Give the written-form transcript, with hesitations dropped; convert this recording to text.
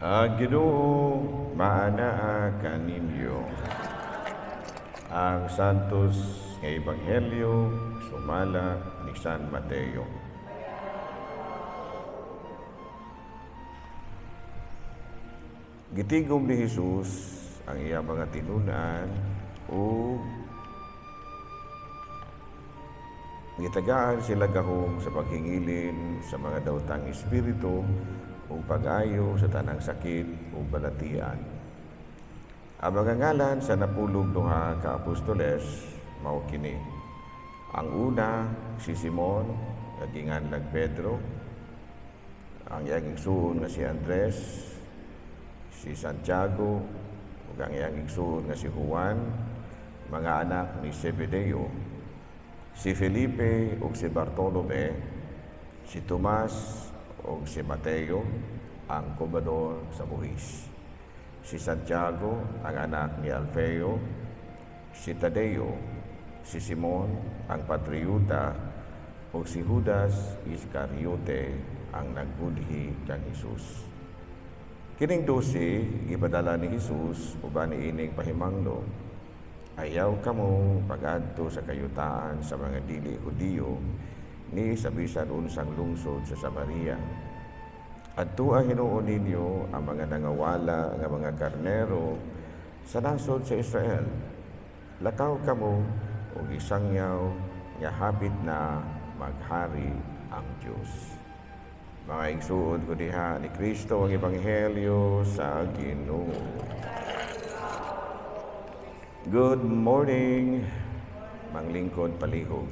Ang Ginoo maanaa kaninyo. Ang Santos nga Ebanghelyo sumala ni San Mateo. Gitigom ni Jesus ang iyang mga tinun-an ug gitagaan sila gahom sa paghingilin sa mga dawtang espiritu ug pag-ayo sa tanang sakit ug balatian. Ang mga ngalan sa 12 ka apostoles mao kini. Ang una si Simon nga ginganlag Pedro, ang iyang igsuon nga si Andres, si Santiago ug ang iyang igsuon nga si Juan, mga anak ni Zebedeo, si Felipe ug si Bartolome, si Tomas ug si Mateo, ang kobador sa buhis, si Santiago, ang anak ni Alfeo, si Tadeo, si Simon, ang patriota, ug si Judas Iscariote, ang nagbudhi kang Hesus. Kining 12 gipadala ni Hesus uban niining pahimangno: "Ayaw kamo pagadto sa kayutaan sa mga dili Hudiyo ni sa bisan unsang lungsod sa Samaria. Adtoa hinuon ninyo ang mga nangawala nga mga karnero sa nasod sa Israel. Lakaw kamo ug isangyaw nga hapit na maghari ang Dios." Mga igsuon ko diha ni Kristo, ang ebanghelyo sa Ginoo. Good morning, manglingkod palihog.